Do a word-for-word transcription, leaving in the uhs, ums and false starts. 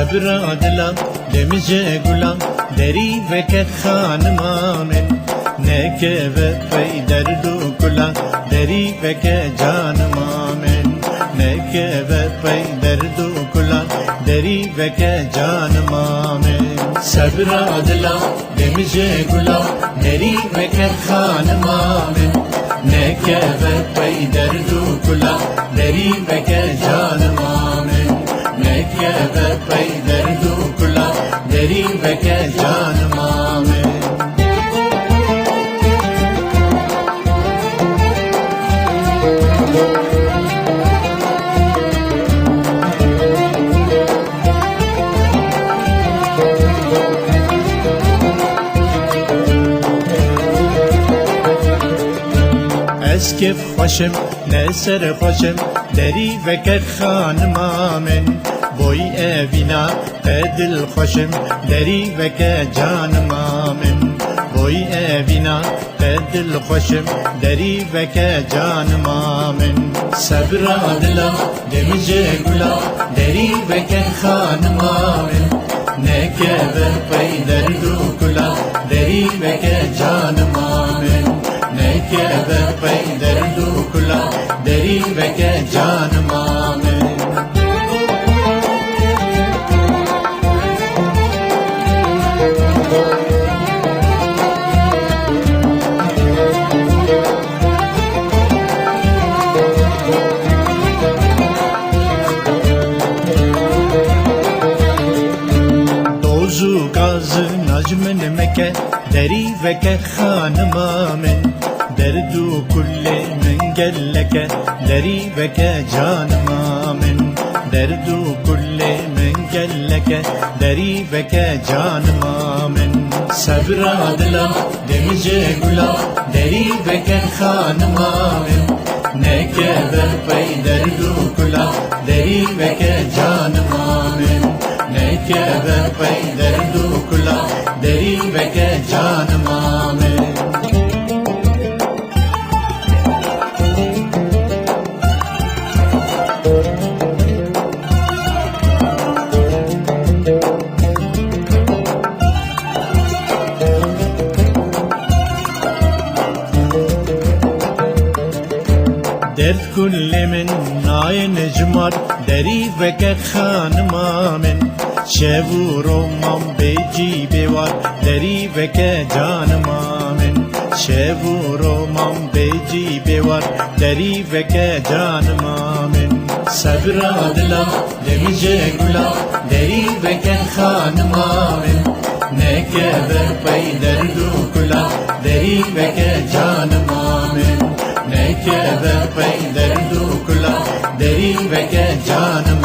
Sebra dila, demije gula, derî veke xanima min. Nekeve pey derd û kula, derî veke canima min. Nekeve pey derd û kula, derî veke canima min. Sebra dila, demije gula, derî veke xanima min. Nekeve pey derd û kula, derî veke canima min. Nekeve pey derd û kula, derî veke canima min. Ez kêf xweşim, ne ser xweşim, derî veke xanima min. Boy evîna, te dil xweşim, derî veke canima min. Boy evîna, te dil xweşim, derî veke canima min. Sebra dila, demije gula, derî veke xanima min. Nekeve pey derd û kula, derî veke canima min. Nekeve pey derd û kula, derî veke canima min. Doz û gaz naj min meke, derî veke xanima min. Derd û kulê min gelek e, derî veke canima min. Derd û kulê min gelek e, derî veke canima min. Sebra dila, demije gula, derî veke xanima min. Nekeve pey derd û kula, derî veke canima min. Nekeve pey derd û kula, derî veke canima min. Derd kulê min nayên ji mar, derî veke xanima min. Şev û ro mam bê cî bê war, derî veke canima min. Şev û ro mam bê cî bê war, derî veke canima min. Sebra dila, demije gula, derî veke xanima min. Nekeve pey derd û kula, derî veke canima min. Nekeve pey derd û kula, derî veke canima min.